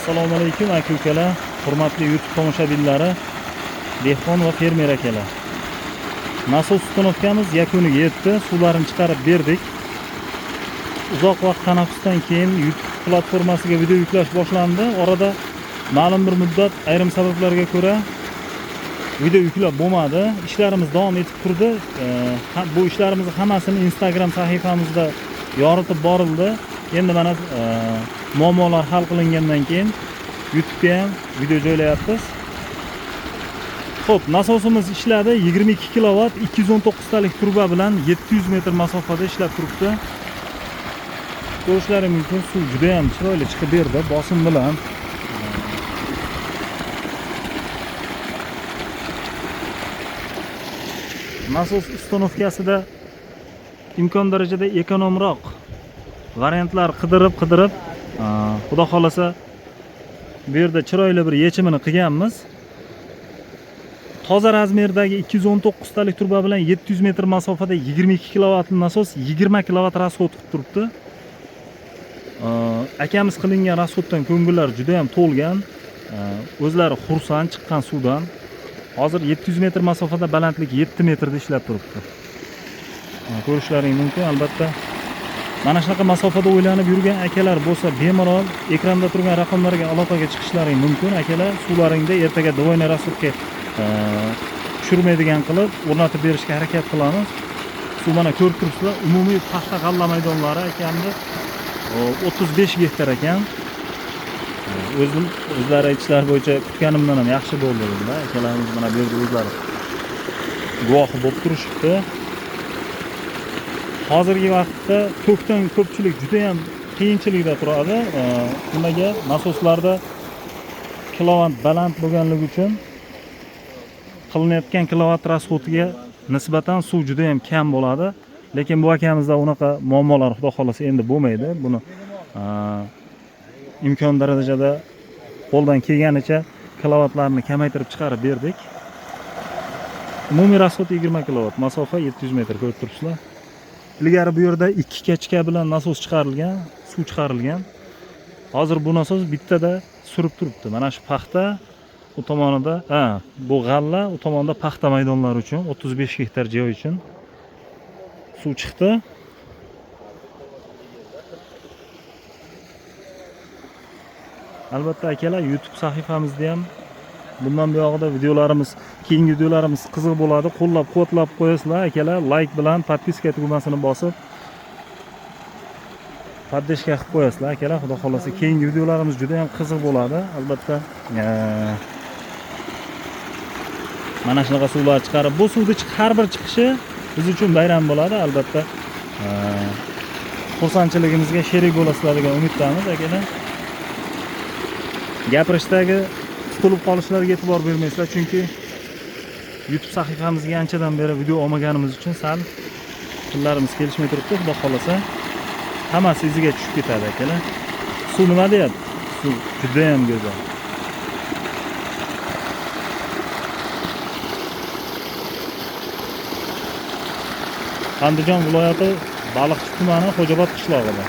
Assalomu alaykum aka ukalar, hurmatli YouTube tomoshabinlari, dehqon va fermer akalar. Nasos установка miz yakuniga yetdi, suvlarini chiqarib berdik. Uzoq vaqt tanaffusdan keyin YouTube platformasiga video yuklash boshlandi. Orada ma'lum bir muddat ayrim sabablarga ko'ra video yuklab bo'lmadi. Ishlarimiz davom etib turdi. Bu ishlarimizni hammasini Instagram sahifamizda yoritib borildi. Endi mana muammolar hal qilingandan keyin YouTube'ga ham video joylayapmiz. Xo'p, nasosimiz ishladi. 22 kilovat 219 talik truba bilan 700 metr masofada ishlab turibdi. Ko'rishlari mumkin, suv juda ham chiroyli chiqib berdi, bosim bilan. Nasos установка sida imkon darajada ekonomroq variantlar qidirib, xudo xolasa bu yerda chiroyli bir yechimini qilganmiz. Toza razmerdagi 219 talik truba bilan 700 metr masofada 22 kilovatli nasos 20 kilovat расход qilib turibdi. Akamiz qilingan расход dan ko'ngillari juda ham to'lgan. O'zlari xursand chiqqan suvdan. Hozir 700 metr masofada balandlik 7 metrda ishlab turibdi. Ko'rishlaring mumkin albatta. Mana shunaqa masofada o'ylanib yurgan akalar bo'lsa, bemalol ekranda turgan raqamlarga aloqaga chiqishlaring mumkin. Akalar, suvlaringda ertaga двойной расход ga tushirmaydigan qilib o'rnatib berishga harakat qilamiz. Suv mana ko'rib turibsizlar, umumiy paxta g'alla maydonlari akamni 35 gektar ekan. O'zim o'zlari aytishlari bo'yicha kutganimdan ham yaxshi bo'ldi dedilar. Akalarimiz mana bu yerda o'zlari guvohi bo'lib turishibdi. Hozirgi vaqtda tokdan ko'pchilik juda ham qiyinchilikda turadi. Nimaga? Nasoslarda kilovat baland bo'lganligi uchun qilinayotgan kilovat расход iga nisbatan suv juda ham kam bo'ladi. Lekin bu akamizda unaqa muammolar xudo xolasa endi bo'lmaydi. Buni imkon darajada qo'ldan kelganicha kilovatlarni kamaytirib chiqarib berdik. Umumiy расход 20 kilovat, masofa 700 metr ko'rib turibsizlar. Ilgari bu yerda 2 качка bilan nasos chiqarilgan, suv chiqarilgan. Hozir bu nasos bittada surib turibdi. Mana shu paxta u tomonida, ha, bu g'alla, u tomonda paxta maydonlari uchun 35 gektar joy uchun suv chiqdi. Albatta akalar, YouTube sahifamizda ham bundan buyog'ida videolarimiz, keyingi videolarimiz qiziq bo'ladi. Qo'llab-quvvatlab qo'yasizlar akalar, like bilan подписка tugmasini bosib поддержка qilib qo'yasizlar akalar. Xudo xolasa keyingi videolarimiz juda ham qiziq bo'ladi. Albatta, mana shunaqa suvlar chiqarib, bu suvni har bir chiqishi biz uchun bayram bo'ladi albatta. Xursandchiligimizga sherik bo'lasizlar degan umiddamiz akalar. Gapirishdagi tutilib qolishlarga e'tibor bermaysizlar, chunki YouTube sahifamizga anchadan beri video olmaganimiz uchun sal tillarimiz kelishmay turibdi. Xudo xolasa hammasi iziga tushib ketadi akalar. Suv nima deyapti? Suv juda ham go'zal. Andijon viloyati Baliqchi tumani Xo'jobod qishlog'ida.